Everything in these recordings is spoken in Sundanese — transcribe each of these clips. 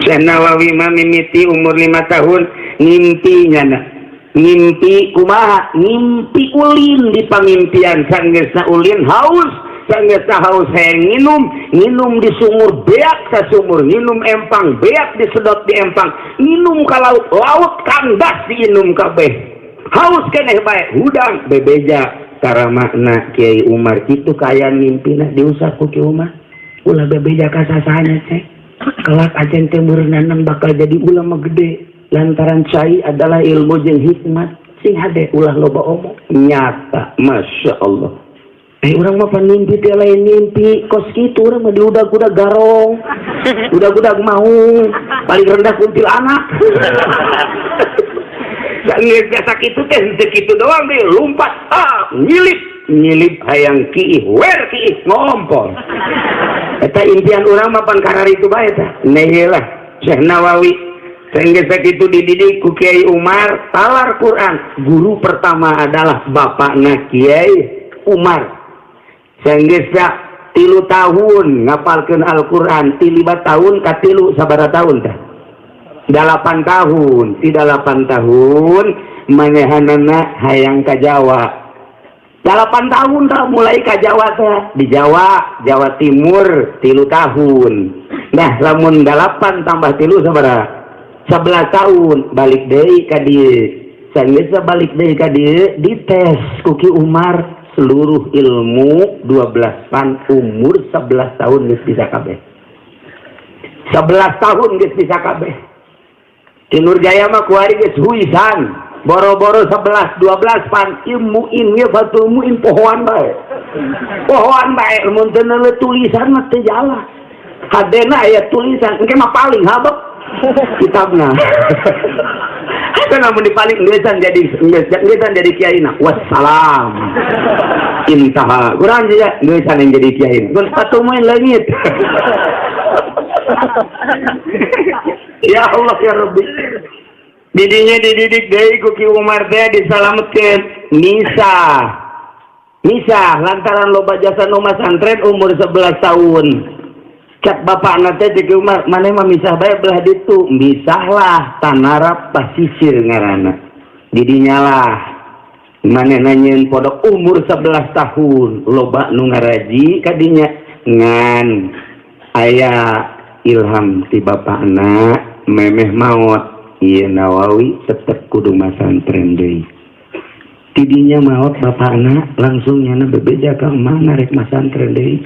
Syekh Nawawi mah mimiti umur 5 tahun ngimpi nyana. Ngimpi kumaha? Ngimpi ulin di pamimpian sanggeusna ulin haus, sanggeusna haus hayang nginum, nginum di sumur beak sa sumur, nginum empang beak disedot di empang, nginum ka laut, laut kandas diinum kabeh. Haus keneh bae, hudang bebeja karamakna Kiai Umar kitu kaayaan mimpina diusap ku Kiai Umar. Ulah bebeja ka sasahanya cek. Kelak ajen teh meureunana bakal jadi ulama gede lantaran cai adalah ilmu jeung hikmat sing hade ulah loba omong nyata Masya Allah. Urang mah pan mimpi teh lain mimpi kos kitu urang mah diudag-udag garong udag-udag maung paling rendah kuntilanak. Geus biasa kitu teh henteu kitu doang deh lompat ah nyilip nyilip hayang kiih wer kiih ngompol. Eta impian urang mah pan kararitu bae tah. Nah ieu lah Syekh Nawawi sehingga sakitu dididik ku Kiai Umar talar Quran. Guru pertama adalah bapakna Kiai Umar. Sehingga 3 tahun ngapalkeun Al-Quran, 5 tahun ka 3 sabaraha tahun tah? 8 tahun, ti 8 tahun manehanana hayang ka Jawa. 8 tahun dah mulai ka Jawa teh di Jawa, Jawa Timur 3 tahun. Nah, lamun 8 tambah 3 sabaraha? 11 tahun balik deui ka dieu. Sanggeus balik deui ka dieu dites ku Ki Umar seluruh ilmu 12 pan umur 11 tahun geus bisa kabeh. 11 tahun geus bisa kabeh. Ki Nurjaya mah kuari geus huisan. Boro-boro 11 12 pan ilmu ini Fathul Muin pohoan bae. Pohoan bae mun teu neuleuh tulisan mah teu jalan. Hadena aya tulisan engke mah paling habek kitabna. Kan lamun dipaling ngeusan jadi ngeusan jadi kiaina. Wassalam. Intaha. Kurang juga ngeusan yang jadi kiai. Gun Fathul Muin leungit. Ya Allah ya Rabbi. Didinya dididik deui ku Ki Umar teh disalametkeun Nisa. Nisa lantaran loba jasa nu masantren umur 11 tahun. Cak bapakna teh Ki Umar, maneh mah misah bae belah ditu. Misahlah tanarap pasisir ngaranna. Didinya lah maneh nanyeun pondok umur 11 tahun loba nu ngaraji kadinya ngan aya ilham ti bapakna memeh maot. Ieu Nawawi tetep kudu masantren deui. Tidinya maot bapakna langsung nyana bebeja ka emak rek masantren deui.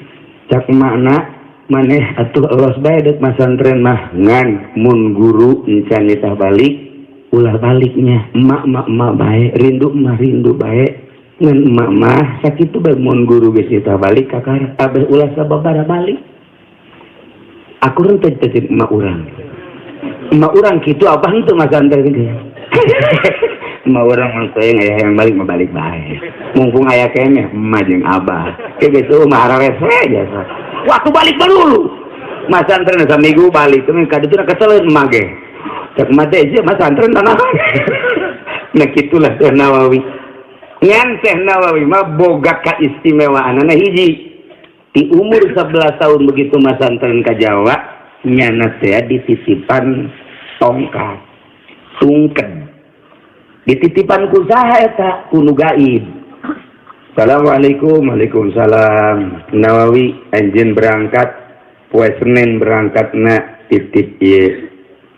Cak emakna maneh atuh elos bae deuk masantren mah ngan mun guru encan nitah balik ulah baliknya emak emak emak bae rindu mah rindu bae ngan emak mah sakitu bae mun guru geus nitah balik kakara abeh ulah sababaraha balik. Aku renteu teh emak urang. Emak urang kitu abah henteu masantren ge. Emak urang mah teh aya yang balik mah balik bae. Mumpung aya keneh emak jeung abah. Ke geus eueuh mah ararese jasa. Waktu balik baru. Masantren saminggu balik teh ka ditu keseleun emak ge. Cek emak teh ieu masantren tanah. Nah kitulah Syekh Nawawi. Ngan Syekh Nawawi mah boga kaistimewaanana hiji. Di umur 11 tahun begitu masantren ka Jawa, nyana teh dititipan tongkat tungken dititipan ku saha eta ku nu gaib. Assalamualaikum. Waalaikumsalam. Nawawi anjeun berangkat poe Senin berangkatna titip ieu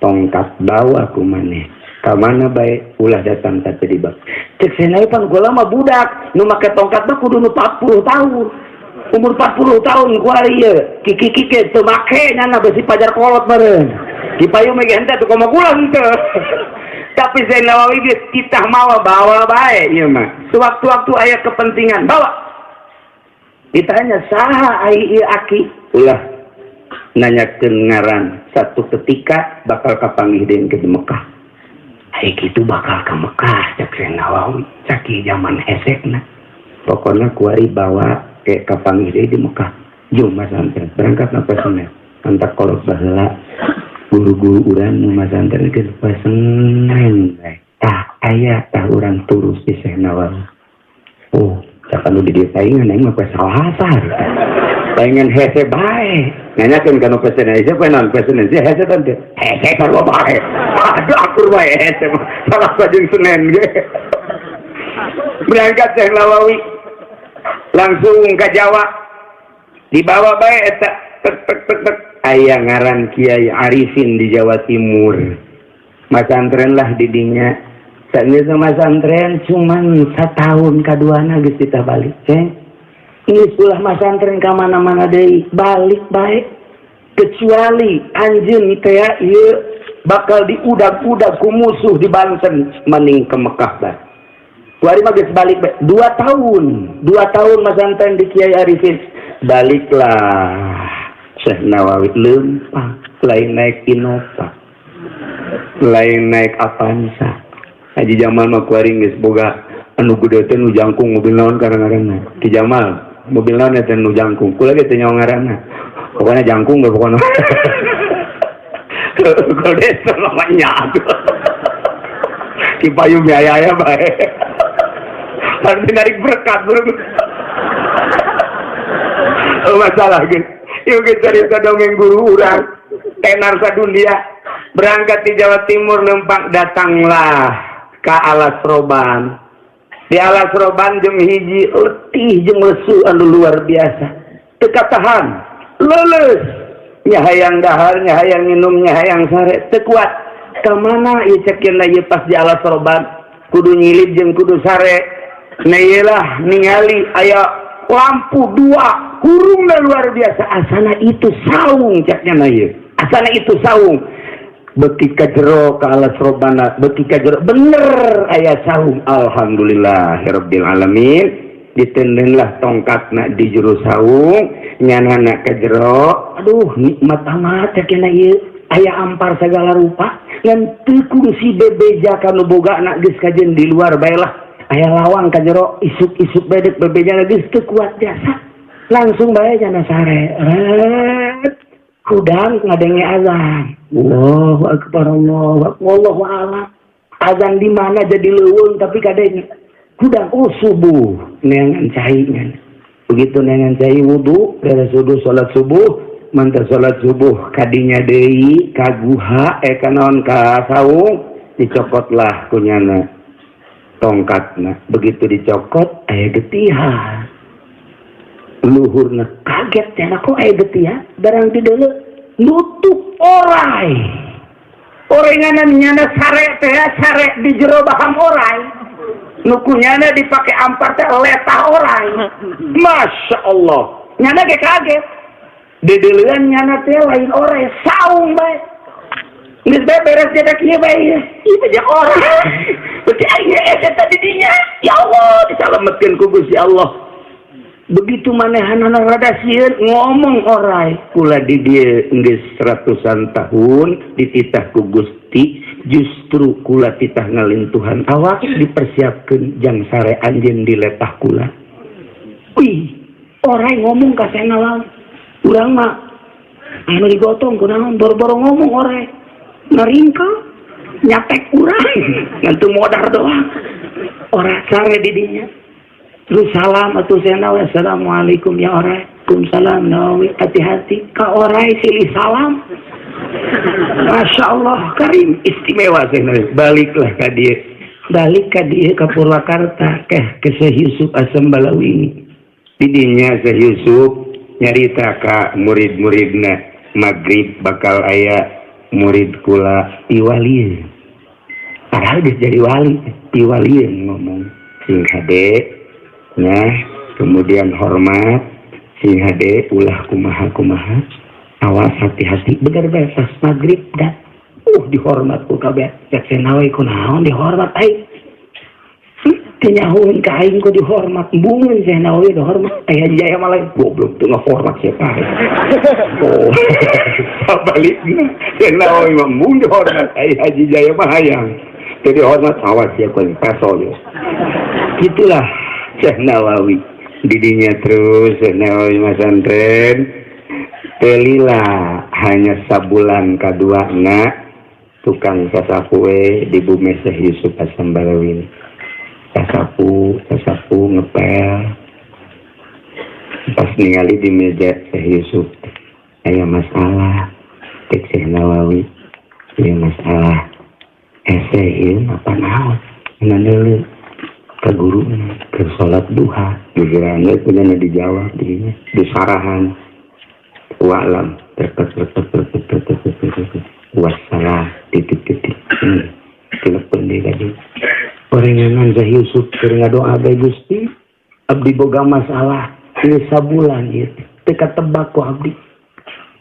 tongkat bawa ku maneh ka mana bae ulah datang ka teu dibak. Cek Syekh pan gua mah budak nu make tongkat mah kudu nu 40 tahun. Umur 40 tahun kuari ieu kiki-kiki teu make nyana besi pajar kolot meureun. Dipayu mah ge henteu tuh komo kula henteu. Tapi Syekh Nawawi geus titah mawa bawa bae ieu mah. Sewaktu-waktu aya kepentingan bawa. Ditanya saha ai ieu aki? Ulah nanyakeun ngaran. Satu ketika bakal kapanggih deui ke Mekah. Ai kitu bakal ka Mekah cek Syekh Nawawi sakieu zaman hesekna. Pokona kuari bawa ke kapanggih deui di Mekah. Jom masantren berangkat na Senin. Antak kolot baheula guru-guru urang nu masantren geus poe Senin bae. Tah aya tah urang turus di Syekh Nawawi. Oh, cak anu di dieu paingan aing mah poe Salasa. Pengen hese bae. Nanyakeun ka nu pesen hese poe naon pesen hese hese teh. Hese sarua bae. Aduh akur bae hese mah. Salasa jeung Senin ge. Berangkat Syekh Nawawi langsung ke Jawa. Dibawa bae eta tek tek tek tek aya ngaran Kiai Arifin di Jawa Timur. Masantren lah didinya. Saat masantren cuman setahun kaduana geus kita balik. Geus ulah masantren ka mana-mana deui, balik bae. Kecuali anjeun teh ieu bakal diudag-udag ku musuh di Banten mending ke Mekah bae. Kuari mah geus balik bae. 2 tahun, 2 tahun masantren di Kiai Arifin. Baliklah Syekh Nawawi leumpang, lain naik Innova, lain naik Avanza. Haji Jamal mah kuari geus boga anu gede teh nu jangkung mobil naon ngaranna. Ki Jamal mobil naon eta nu jangkung. Kula ge teu nyaho ngaranna. Pokoknya jangkung ge pokokna. Kalau desa namanya atuh. Ki payung aya-aya bae. Harus narik berkat bro. Oh, masalah gitu. Ieu ge carita dongeng guru urang. Tenar sadunia. Berangkat di Jawa Timur lempang datanglah ke Alas Roban. Di Alas Roban jeung hiji letih jeung lesu anu luar biasa. Teu katahan, leuleus. Nya hayang dahar, nya hayang minum, nya hayang sare, teu kuat. Ka mana ieu cek ieu pas di Alas Roban kudu nyilid jeung kudu sare. Nah iyalah ningali aya lampu dua hurungna luar biasa, asana itu saung ceknya na ieu. Asana itu saung. Beki ka jero ka Alas Robana, beki ka jero bener aya saung. Alhamdulillahirabbil alamin. Ditendenlah tongkatna di jero saung, nyanana ka jero. Aduh nikmat amat ceknya na ieu. Aya ampar segala rupa ngan teu kungsi bebeja ka nu bogana geus kajen di luar bae lah. Aya lawang ka jero isuk-isuk bedek bebeja geus teu kuat jasa. Langsung bae jana sare. Ret. Hudang ngadenge azan. Allahu akbar, Allahu akbar, wallahu a'lam. Azan di mana jadi leuweung tapi kadenge. Hudang oh subuh neangan cai nya. Begitu neangan cai wudu, beres wudu salat subuh, mantap salat subuh kadinya deui ka guha ka naon ka saung dicokotlah kunyana tongkatna. Begitu dicokot aya getihan. Luhurna kaget cenah kok aya getihan barang di deuleu nutup orai. Orenganan nyana sare teh sare di jero baham orai. Nu kunyana dipake ampar teh letah orai. Masya Allah. Nyana ge kaget. Dedeleuan nyana teh lain orai saung bae. Geus bae beres jadi kieu bae. Ieu mah jeung orai. Berarti aing eta tadi dinya. Ya Allah disalametkeun ku Gusti Allah. Begitu manehanana rada sieun ngomong orai kula di dieu geus ratusan tahun dititah ku Gusti, justru kula titah ngalintuhan awak dipersiapkeun jang sare anjeun di letah kula. Wih, orai ngomong ka senawang. Urang mah anu digotong kunaon boro-boro ngomong orai. Ngaringkel nyatek urang ngan teu modar doang. Ora sare di dinya. Terus salam atuh Nawawi, assalamualaikum ya orai. Waalaikumsalam Nawawi, hati-hati ka orai silih salam. Masya Allah karim istimewa Syekh. Baliklah ka dieu. Balik ka dieu ka Purwakarta ke Syekh Yusuf Asam Balawi. Didinya Syekh Yusuf nyarita ka murid-muridna maghrib bakal aya murid kula iwalieun. Padahal geus jadi wali, iwalieun ngomong sing hade. Nah, kemudian hormat sing hade ulah kumaha-kumaha, awas hati-hati bener bae pas maghrib dah. Dihormat ku kabeh. Cek Nawawi kunaon dihormat aing. Teu nyahoeun ka aing ku dihormat. Bungeun Syekh Nawawi dihormat. Aya Jaya malah goblok teu ngahormat siapa. Oh. Sabalikna Syekh Nawawi mah mun dihormat ai Haji Jaya mah hayang. Teu dihormat awas sia ku peso yo. Gitulah Syekh Nawawi. Didinya terus Syekh Nawawi masantren. Telila hanya sabulan kaduana tukang sasapu di bumi Syekh Yusuf Hasan Balawi. Sasapu, sasapu ngepel. Pas ningali di meja Syekh Yusuf aya masalah, cek Syekh Nawawi ieu masalah hese ieu apa naon deuleu ka guru ke salat duha gegeran we punya dijawab dinya disarahan wa'lam tertek tertek tertek tertek tertek wassalam titik titik telepon deui ka dieu. Orengangan Syekh Yusuf keur ngadoa bae, "Gusti, abdi boga masalah ieu sabulan ieu teu katebak ku abdi,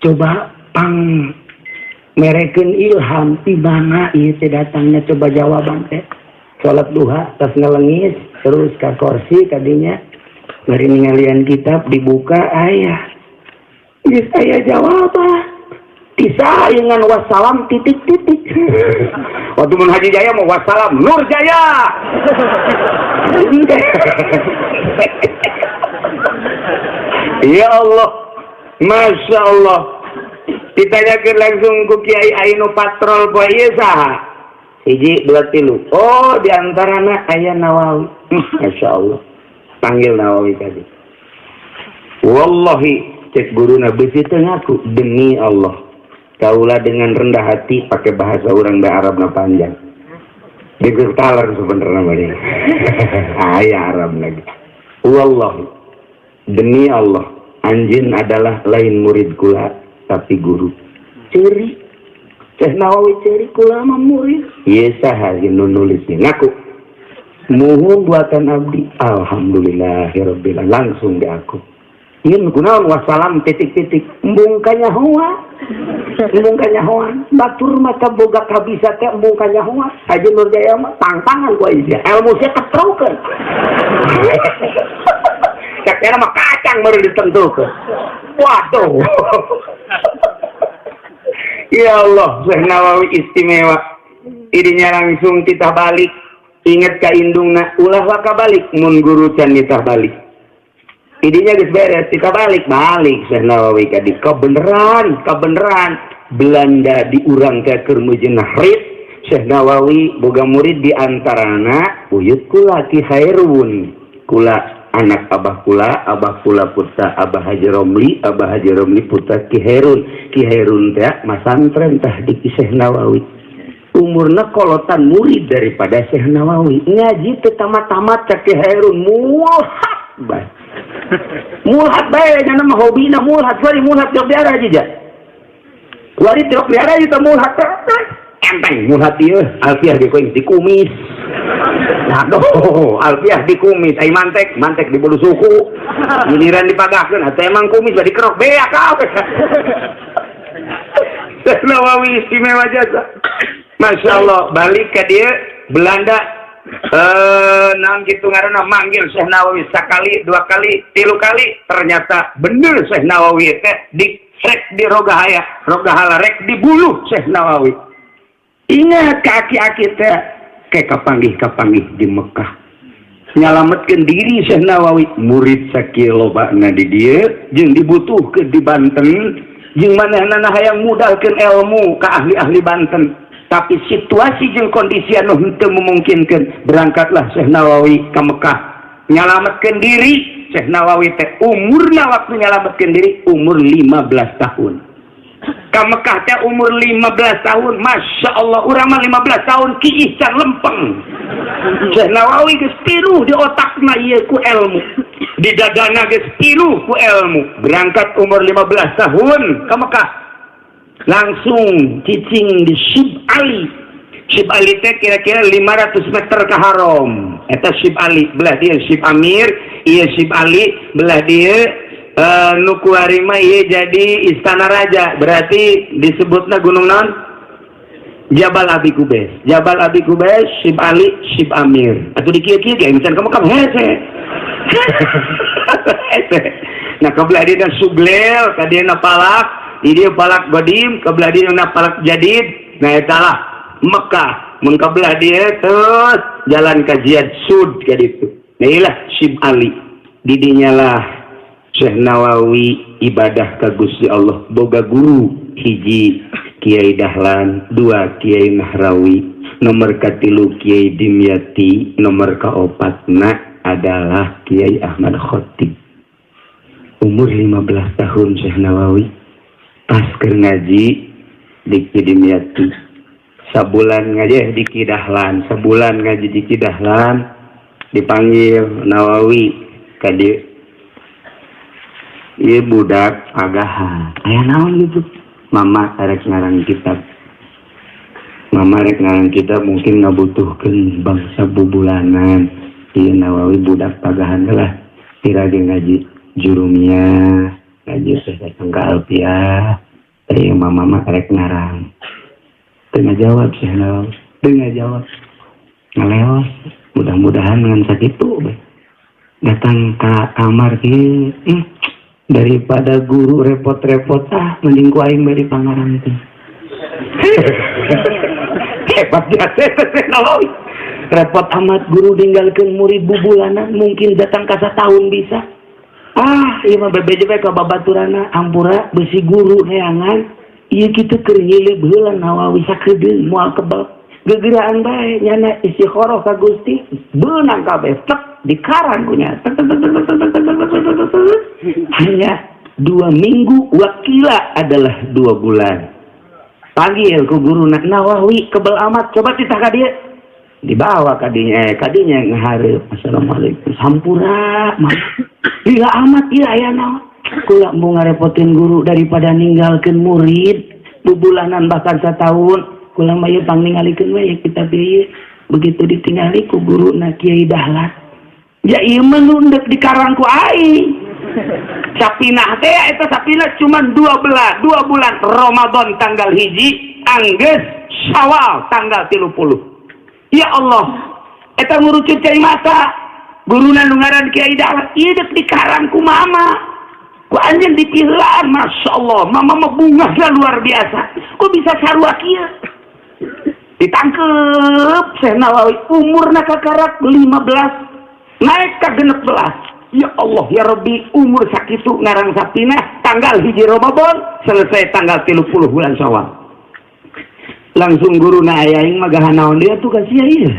coba pang merekeun ilham ti mana ieu teh datangnya, coba jawaban teh." Salat duha tas ngelengis terus ka kursi kadinya bari ningalian kitab dibuka, aya geus aya jawaban tisa dengan wassalam titik titik. Waktu mun Haji Jaya mau wassalam Nur Jaya. Ya Allah, Masya Allah, ditanyakan langsung ku Kiai Ainu patrol poe ieu saha, hiji dua tilu, oh diantarana aya Nawawi. Masya Allah, panggil Nawawi tadi. Wallahi, cek guruna, beusi teu ngaku, demi Allah kaula dengan rendah hati, pakai bahasa orang da Arabna panjang ditalar sebenarnya mah aya Arab lagi, wallahi, demi Allah, anjeun adalah lain murid kula tapi guru. Ceri Syekh Nawawi, ceri, kula mah murid. Ieu saha nu nulis? Ngaku muhun buatan abdi. Alhamdulillahirabbil, langsung diaku. Ieu kunaon wassalam titik titik? Embung kanyahoan, embung kanyahoan. Batur mah boga kabisa teh embung kanyahoan. Haji Nur Jaya mah tangtangan ku sia, ilmu sia ketrokeun. Cek mah kacang baru ditentukeun. Waduh. Ya Allah, Syekh Nawawi istimewa. Idinya langsung kita balik. Ingat ka indungna, ulah waka balik mun guru can nitah balik. Idinya geus beres, kita balik, balik Syekh Nawawi ka di kebeneran, kebeneran Belanda diurang ke keur rit. Syekh Nawawi boga murid di antarana uyut kula Ki Khairun. Kula anak abah kula, abah kula putra Abah Haji Romli, Abah Haji Romli putra Ki Hairun. Ki Hairun teh masantren tah di Syekh Nawawi. Umurna kolotan murid daripada Syekh Nawawi. Ngaji teu tamat-tamat cek Ki Hairun, mulhat bae. Mulhat bae nya mah hobina mulhat, sorry mulhat tiok biara aja ja. Wari tiok biara aja mulhat. Enteng mulhat ieu, alfiah di kuing dikumis. Aduh, alfiah dikumis, ai mantek, mantek di bulu suku. Giliran dipagahkeun, atuh emang kumis bari dikerok beak kabeh. Syekh Nawawi istimewa jasa. Masya Allah, balik ke dia Belanda nang gitu ngaranna manggil Syekh Nawawi sekali, dua kali, tilu kali, ternyata bener Syekh Nawawi teh di rek di rogahaya, rogahala rek dibuluh Syekh Nawawi. Ingat kaki-aki teh kayak kapanggih-kapanggih di Mekah. Nyalametkeun diri Syekh Nawawi, murid sakieu lobana di dieu jeung dibutuhkeun di Banten, jeung manehna hayang mudalkeun ilmu ka ahli-ahli Banten. Tapi situasi jeung kondisi anu henteu memungkinkan, berangkatlah Syekh Nawawi ke Mekah. Nyalametkeun diri Syekh Nawawi teh umurna waktu nyalametkeun diri umur 15 tahun. Ka Mekah teh umur 15 tahun, Masya Allah, urang mah 15 tahun kiih can lempeng. Syekh Nawawi geus pinuh di otakna ieu ku ilmu. Di dadana geus pinuh ku ilmu. Berangkat umur 15 tahun ke Mekah. Langsung cicing di Syib Ali. Syib Ali teh kira-kira 500 meter ke Haram. Eta Syib Ali, belah dia Syib Amir, ieu Syib Ali, belah dia nu kuari mah ieu jadi istana raja. Berarti disebutna gunung naon? Jabal Abi Kubes. Jabal Abi Kubes, Syib Ali, Syib Amir. Atuh di kieu-kieu ge misalkan kamu kamu hese. Hese. Nah, kebelah dia dan Suglel, ka dia na palak, di dia palak godim, kebelah dia na palak jadid. Nah, eta lah Mekah. Mun kebelah dia terus jalan ka Jihad Sud ka ditu. Nah, ilah Syib Ali. Didinya lah Syekh Nawawi ibadah ka Gusti Allah, boga guru hiji Kiai Dahlan, dua Kiai Nahrawi, nomor katilu Kiai Dimyati, nomor kaopatna adalah Kiai Ahmad Khatib. Umur 15 tahun Syekh Nawawi pas keur ngaji di Ki Dimyati. Sabulan ngaji di Ki Dahlan, sabulan ngaji di Ki Dahlan, dipanggil Nawawi ka dieu. Ieu budak pagahan. Aya naon gitu? Mama rek ngarang kitab. Mama rek ngarang kitab mungkin ngabutuhkeun bangsa bubulanan. Ieu Nawawi budak pagahan lah. Tirage ngaji Jurumiyah, ngaji teh datang ke Alfiah. Teh mama mah rek ngarang. Teu ngajawab Syekh Nawawi. Teu ngajawab. Ngaleos. Mudah-mudahan ngan sakitu bae. Datang ke kamar kieu, daripada guru repot-repot, ah mending ku aing bari pangarang teh. Hebat jasa Syekh Nawawi. Repot amat guru ninggalkeun murid bubulanan, mungkin datang ka satahun bisa. Ah, ieu mah bebeje bae ka babaturana, ampura besi guru neangan. Ieu kitu keur nyilib heula Nawawi sakedeung moal kebal. Gegeraan bae nyana istikharah ka Gusti, beunang kabeh tek dikarang ku nya. Tek, tek, tek, tek, tek, tek, tek, tek, tek, tek, tek. Hanya 2 minggu, wakila adalah 2 bulan. Panggil ku guru Nawawi, kebel amat, coba titah ka dieu. Dibawa kadinya, kadinya ngahareup. Assalamualaikum. Hampura, mah. Lila amat ieu aya naon. Kula mau ngarepotin guru daripada ninggalkeun murid bubulanan bahkan setahun. Kula mah ieu pangningalikeun we kitab ieu. Begitu ditingali ku guru na Kiai Dahlan. Ya ieu mah nu endek dikarang ku aing. Sapinah teh eta sapinah cuma 2 bulan Ramadan tanggal 1, angges Syawal tanggal 30. Ya Allah, eta ngurucut cai mata. Guruna nu ngaran Kiai Dahlan, ieu dek dikarang ku mama. Ku anjeun dipiheulaan, Masya Allah, mama mah bungahna luar biasa. Kok bisa sarua kieu? Ditangkep Syekh Nawawi umurna kakarak 15 naik ka 16. Ya Allah ya Rabbi, umur sakitu ngarang sapinah tanggal 1 Ramadan, selesai tanggal 30 bulan Syawal. Langsung guru na aing mah gahan naon dia tuh kasih ieu.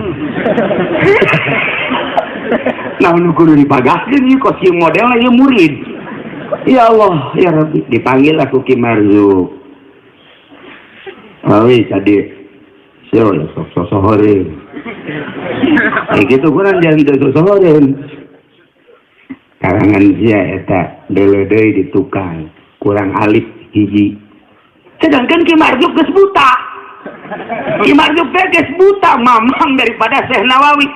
Naon nu kudu dipagahkeun ieu kos ieu modelna ieu murid. Ya Allah ya Rabbi, dipanggil aku Ki Marzuk. Wawi tadi Sio, sok sosohoreun. Kayak gitu kurang jangan sosohoreun. Karangan sia eta deuleu deui di tukang, kurang alif hiji. Sedangkan Ki Marzuk geus buta. Ki Marzuk teh geus buta mamang daripada Syekh Nawawi.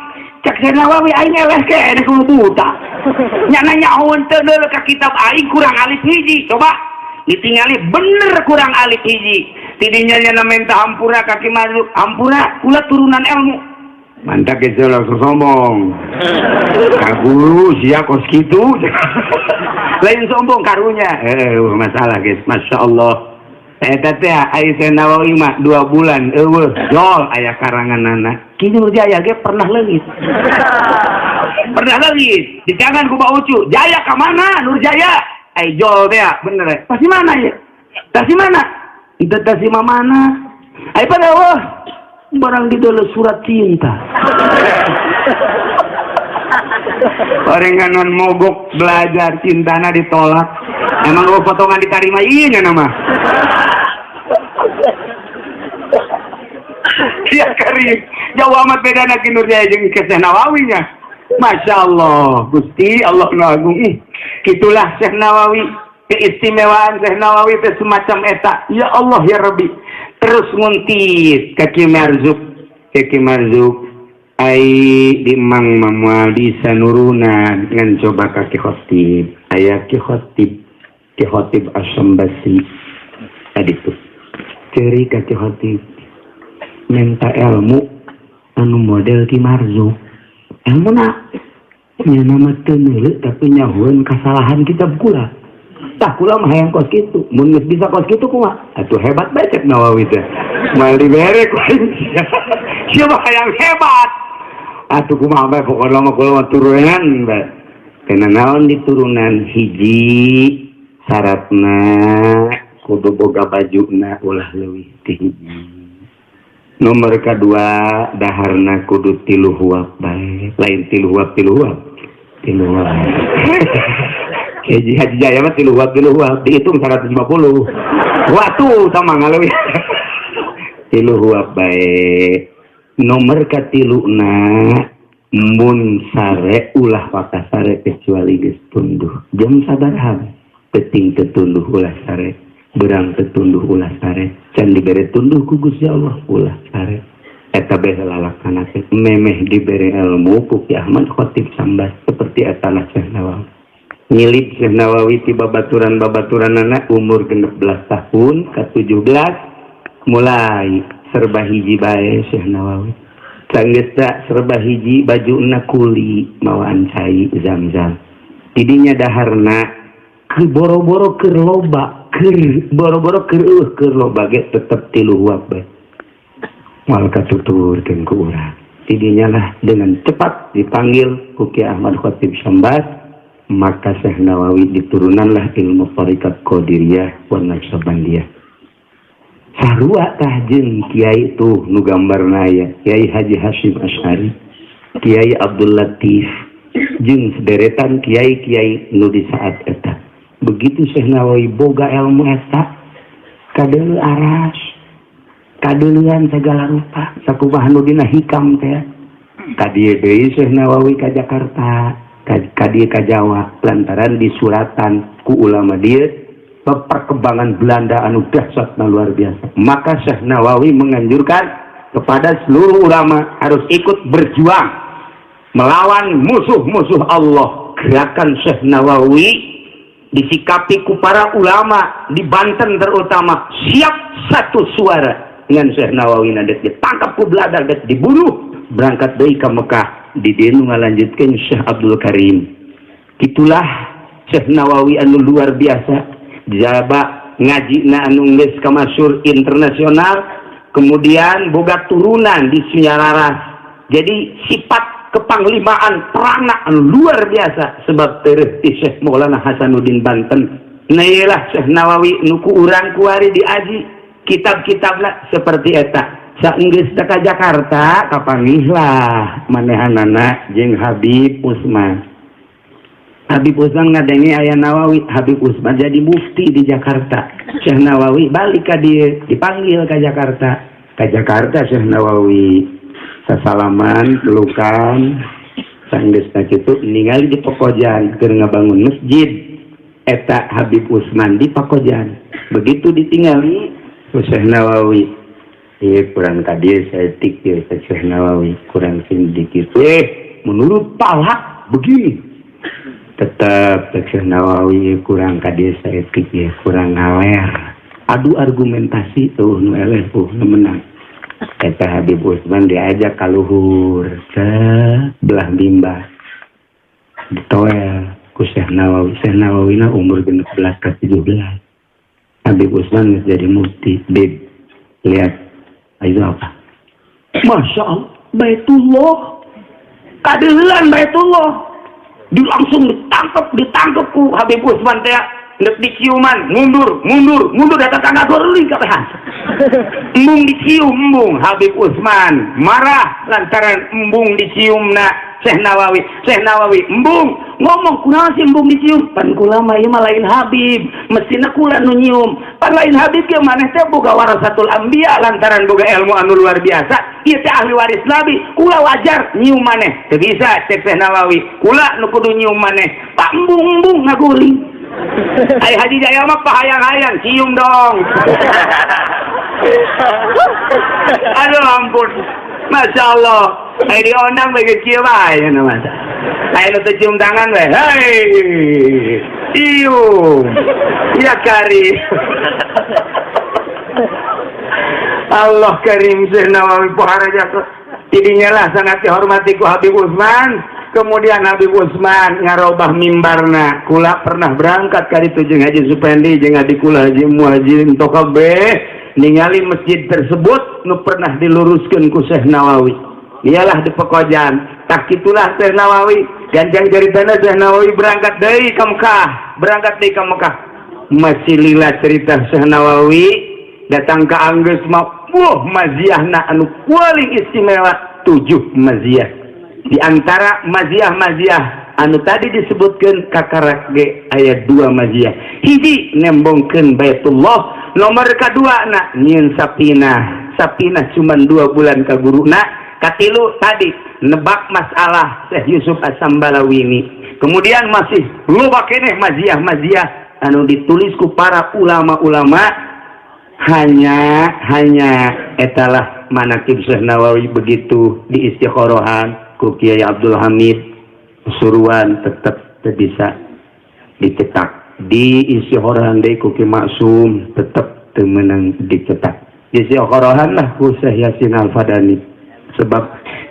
Cek Syekh Nawawi, aing eleh keneh kudu buta. Nyana nyahoeun teu deuleu ka kitab aing kurang alif hiji. Coba ditingali bener kurang alif hiji. Tidinya nyana minta hampura ka Ki Marzuk, hampura kula turunan ilmu. Mantap geus langsung sombong. Ka guru sia kos kitu. Lain sombong karunya. Masalah guys, Masya Allah. Eta teh ai Syekh Nawawi mah 2 bulan eueuh jol aya karanganana. Ki Nurjaya ge pernah leungit. Pernah leungit. Dicangan ku Pak Ucu, "Jaya ka mana Nurjaya?" Ai jol teh bener eh. Pasti mana ya? Pasti mana? Itu tasi mana? Ai pada wah barang di dalam surat cinta. Orenganan mogok belajar cintana ditolak. Emang lu potongan diterima iya nya nama. Ya karim, jauh amat beda nak Nurjaya jeung ke Syekh Nawawi nya. Masya Allah, Gusti Allah nu agung. Ih, gitulah Syekh Nawawi, keistimewaan Syekh Nawawi teh semacam eta. Ya Allah ya Rabbi. Terus nguntit ka Ki Marzuk, ka Ki Marzuk ai di Mang mah moal bisa nurunan ngan coba ka Ki Khotib. Aya Ki Khotib, Ki Khotib Asy-Syambasi tadi tuh. Ceri ka Ki Khotib minta ilmu anu model Ki Marzuk. Ilmu na nya nama teu neuleu tapi nyahoeun kasalahan kitab kula. Tah kula mah hayang kos kitu. Mun geus bisa kos kitu kumaha? Atuh hebat bae cek Nawawi teh. Moal dibere ku aing. Sia mah hayang hebat. Atuh kumaha bae pokona mah kula mah turunan bae. Kena naon diturunan hiji syaratna kudu boga bajuna ulah leuwih ti hiji. Nomor kedua daharna kudu 3 huap bae, lain 3 huap 3 huap. 3 huap. Haji Haji Jaya mah 3 huab, 3 huab dihitung 150 waktu sama ngaleuwih 3 huab bae. Nomor katiluna, mun sare ulah waka sare kecuali geus tunduh. Jam sabaraha penting tetunduh ulah sare, berang tetunduh ulah sare, can dibere tunduh ku Gusti Allah ulah sare. Eta bae lalakana teh memeh dibere ilmu ku Ki Ahmad Khatib Sambas seperti eta lah Syekh Nawawi. Ngilid Syekh Nawawi ti babaturan-babaturanana umur 16 tahun ke 17 mulai serba hiji bae Syekh Nawawi. Sanggeus serba hiji, baju kuli mawaan cai zam-zam. Tidinya daharna ke boro-boro keur loba, keur boro-boro keur eueuh, keur loba ge tetep 3 huab bae, moal katuturkeun ku urang. Tidinya lah dengan cepat dipanggil ku Ki Ahmad Khatib Sambas, maka Syekh Nawawi diturunanlah ilmu tarikat Qadiriyah wa Naqsyabandiyah. Sarua tah jeung kiai tuh nu gambarna aya Kiai Haji Hasyim Asy'ari, Kiai Abdul Latif, jeung sederetan kiai-kiai nu di saat eta. Begitu Syekh Nawawi boga ilmu eta, kadeuleu aras, kadeulean segala rupa, sakumaha nu dina hikam teh. Ka dieu deui Syekh Nawawi ka Jakarta, ka dieu ka Jawa, lantaran disuratan ku ulama dieu perkembangan Belanda anu dahsyat luar biasa. Maka Syekh Nawawi menganjurkan kepada seluruh ulama harus ikut berjuang melawan musuh-musuh Allah. Gerakan Syekh Nawawi disikapi ku para ulama di Banten terutama siap satu suara dengan Syekh Nawawi. Nadek ditangkap ku Belanda, dek dibunuh, berangkat deui ka Mekah, di dieu nu ngalanjutkeun Syekh Abdul Karim. Itulah Syekh Nawawi anu luar biasa. Jaba ngaji na anu geus kamasyhur internasional, kemudian boga turunan di Sunyararas, jadi sifat kepanglimaan perana anu luar biasa sebab tereh ti Syekh Maulana Hasanuddin Banten. Nah, iyalah Syekh Nawawi nu ku urang kuari diaji kitab-kitabna seperti eta. Saenggeus ka Jakarta, kapanggih lah manehanana jeung Habib Usman. Habib Usman ngadenge aya Nawawi. Habib Usman jadi mufti di Jakarta. Syekh Nawawi balik ka dieu, dipanggil ke Jakarta. Ke Jakarta Syekh Nawawi sasalaman, pelukan. Sanggeus kitu ningali di Pekojan keur ngabangun masjid eta Habib Usman di Pakojan. Begitu ditinggali ku Syekh Nawawi, iya, kurang ka dieu saeutik ieu. Syekh Nawawi kurang sedikit, menurut palak begini. Tetap Syekh Nawawi kurang ka dieu saeutik ya, kurang ngaler. Adu argumentasi tuh nu eleh, tuh nu menang. Eta Habib Usman diajak ka luhur ke belah mimbar, ditoel ku Syekh Nawawi. Syekh Nawawi na umur 16 ke 17, Habib Usman geus jadi mufti. "Bib, lihat itu apa?" "Masya Allah, Baitullah." Kadeulean Baitullah di langsung ditangkap, ditangkap ku Habib Usman teh, nek diciuman, mundur, mundur, mundur, datang tangga guling kabehan. Embung dicium, embung. Habib Usman marah lantaran embung dicium na Syekh Nawawi. Syekh Nawawi embung ngomong, "Kunaon sih embung dicium? Pan kula mah ieu mah lain Habib, mestina kula nu nyium. Pan lain Habib ge maneh teh boga warasatul anbiya lantaran boga ilmu anu luar biasa. Ieu teh ahli waris Nabi, kula wajar nyium maneh." "Teu bisa," cek Syekh Nawawi, "kula nu kudu nyium maneh." Pak, embung-embung ngaguling. Ai Haji Jaya mah pahayang-hayang, "Cium dong." Aduh ampun. Masya Allah. Ai diondang bae kieu bae nya masa. Ai nu teu cium tangan we. Hei. Cium. Ya karim. Allah karim. Syekh Nawawi pohara jatuh. Tidinya lah sangat dihormati ku Habib Usman. Kemudian Habib Usman ngarobah mimbarna. Kula pernah berangkat kali itu jeung Haji Supendi, jeung adik kula Haji Muhajir Tokabeh, ningali masjid tersebut nu pernah diluruskeun ku Syekh Nawawi. Iyalah di Pekojan. Tak itulah Syekh Nawawi. Ganjang ceritana Syekh Nawawi berangkat deui ka Mekah, berangkat deui ka Mekah. Masih lila cerita Syekh Nawawi datang ke Anggeus mah, wah, maziahna anu paling istimewa tujuh maziah. Di antara maziah-maziah anu tadi disebutkan kakarak ge aya dua maziah. Hiji nembongkeun Baitullah, nomor kadua na nyieun sapinah. Sapinah cuman 2 bulan ka guruna. Katilu tadi nebak masalah Syekh Yusuf As-Sambalawini. Kemudian masih loba keneh maziah-maziah anu ditulis ku para ulama-ulama, hanya etalah manakib Syekh Nawawi begitu diistikhorohan ku Kiai Abdul Hamid Suruan tetap bisa dicetak, diistikhorohan deui ku Ki Maksum tetap teu meunang dicetak, diistikhorohan lah ku Syekh Yasin Al-Fadani. Sebab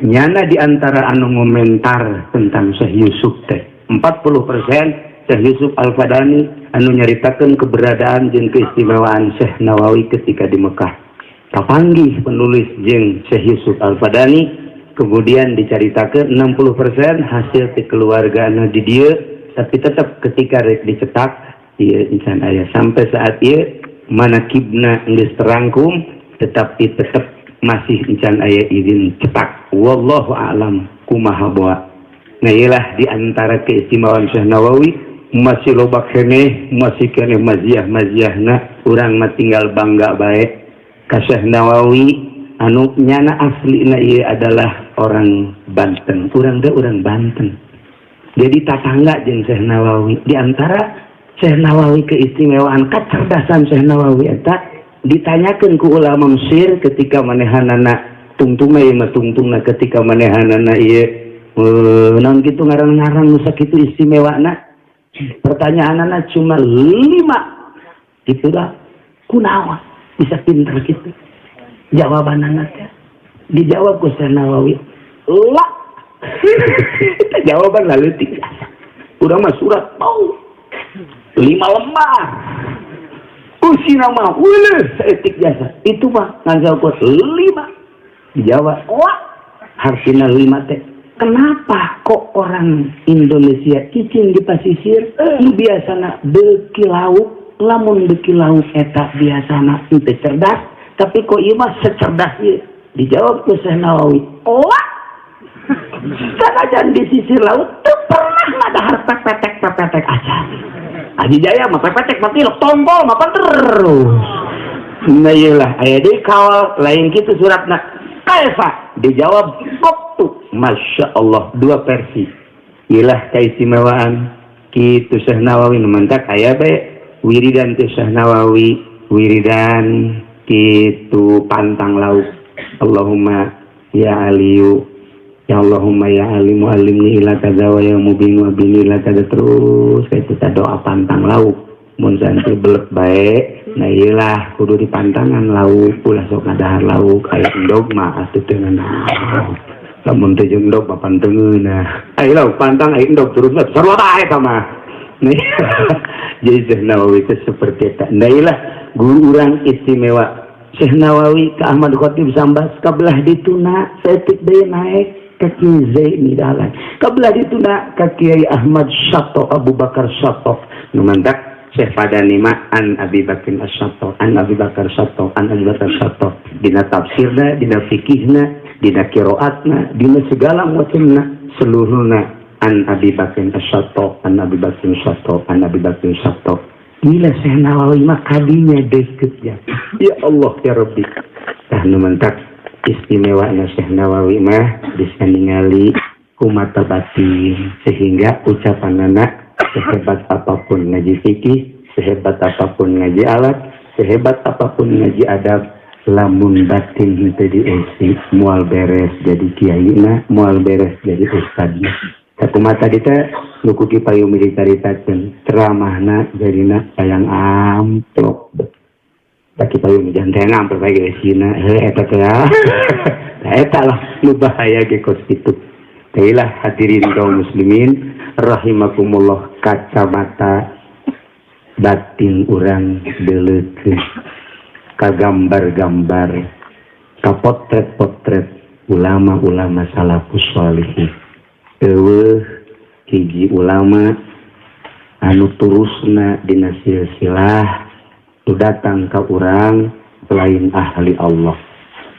nyana di antara anu ngomentar tentang Syekh Yusuf teh 40% Syekh Yusuf Al-Fadani anu nyaritakeun keberadaan jeung keistimewaan Syekh Nawawi ketika di Mekah. Kapanggih penulis jeung Syekh Yusuf Al-Fadani, kemudian dicaritakeun 60% hasil ti keluargana di dieu, tapi tetap ketika rek dicetak ieu encan aya sampai saat ieu manakibna geus terangkum, tetapi tetap masih encan aya izin cetak. Wallahu a'lam kumaha boa. Nah, iyalah di antara keistimewaan Syekh Nawawi masih loba keneh, masih keneh maziah-maziahna, urang mah tinggal bangga bae ka Syekh Nawawi anu nyana aslina ieu adalah orang Banten. Urang teh urang Banten. Jadi tatangga jeung Syekh Nawawi. Di antara Syekh Nawawi keistimewaan kecerdasan Syekh Nawawi eta ditanyakeun ku ulama Mesir ketika manehanana tungtungna ieu mah tungtungna ketika manehanana ieu naon kitu ngaran-ngaran nu sakitu istimewana, pertanyaanana cuma 5 itulah, kunaon bisa pinter gitu, jawabanana teh dijawab ku Syekh Nawawi la. Jawaban laleutik, urang mah surat mau 5 lembar usina mah uleuh saeutik jasa itu mah ngan jawab 5 dijawab wah hartina 5 teh. Kenapa kok orang Indonesia cicing di pasisir nu biasana beuki lauk, lamun beuki lauk eta biasana teu cerdas, tapi kok ieu mah secerdas ieu? Dijawab ku Syekh Nawawi wah, sanajan di sisi laut teu pernah ngadahar pepetek pepetek acan. Aji Jaya mah pepetek mah tilok tombol mah terus. Nah iyalah aya deui kawal lain kitu suratna kaifa dijawab waktu. Masya Allah dua versi. Iyalah keistimewaan kitu Syekh Nawawi nu mantak aya bae wiridan teh Syekh Nawawi, wiridan kitu pantang lauk. Allahumma ya Aliyu ya Allahumma ya Alimu alimni ila kaza wa ya mubin wa bini ila kaza, terus kayak kita doa pantang lauk mun santi belek bae. Nah iyalah kudu dipantangan lauk, ulah sok ngadahar lauk aya endog mah atuh teu ngeunah, lamun teu jeung endog mah pan teu ngeunah, aya lauk pantang aya endog terus mah sarua bae eta mah. Nah, jadi Syekh Nawawi itu seperti eta. Nah iyalah guru urang istimewa Syekh Nawawi ke Ahmad Khatib Sambas kabelah dituna saeutik deui naik ka Kiai Zaini Dahlan, kabelah dituna ka Kiai Ahmad Syatto Abu Bakar Syatto nu mantak Syekh Fadani mah an Abi Bakar As-Syatto, an Abi Bakar Syatto, an Abi Bakar Syatto, dina tafsirna, dina fikihna, dina qiraatna, dina segala macamna, seluruhna an Abi Bakar As-Syatto, an Abi Bakar Syatto, an Abi Bakar Syatto. Gila Syekh Nawawi mah kadinya deket ya. Ya Allah ya Rabbi. Tah nu mantak istimewa Syekh Nawawi mah bisa ningali ku mata batin, sehingga ucapanana sehebat apapun ngaji fikih, sehebat apapun ngaji alat, sehebat apapun ngaji adab, lamun batin henteu dieusi moal beres jadi kiaina, moal beres jadi ustadna. Sakumaha tadi teh nu ku Ki Payumi dicaritakeun ceramahna jadina hayang amplop. Da Ki Payumi jangan hayang amplop bae geusina heuh eta teh. Nah eta lah nu bahaya ge kos kitu. Teulah hadirin kaum muslimin rahimakumullah, kacamata batin urang deuleukeun ka gambar-gambar, ka potret-potret ulama-ulama salafus sholihin. Eueuh hiji ulama anu turusna dina silsilah nu datang ka urang selain ahli Allah.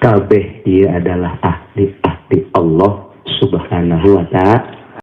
Kabeh ieu adalah ahli-ahli Allah Subhanahu wa ta'ala.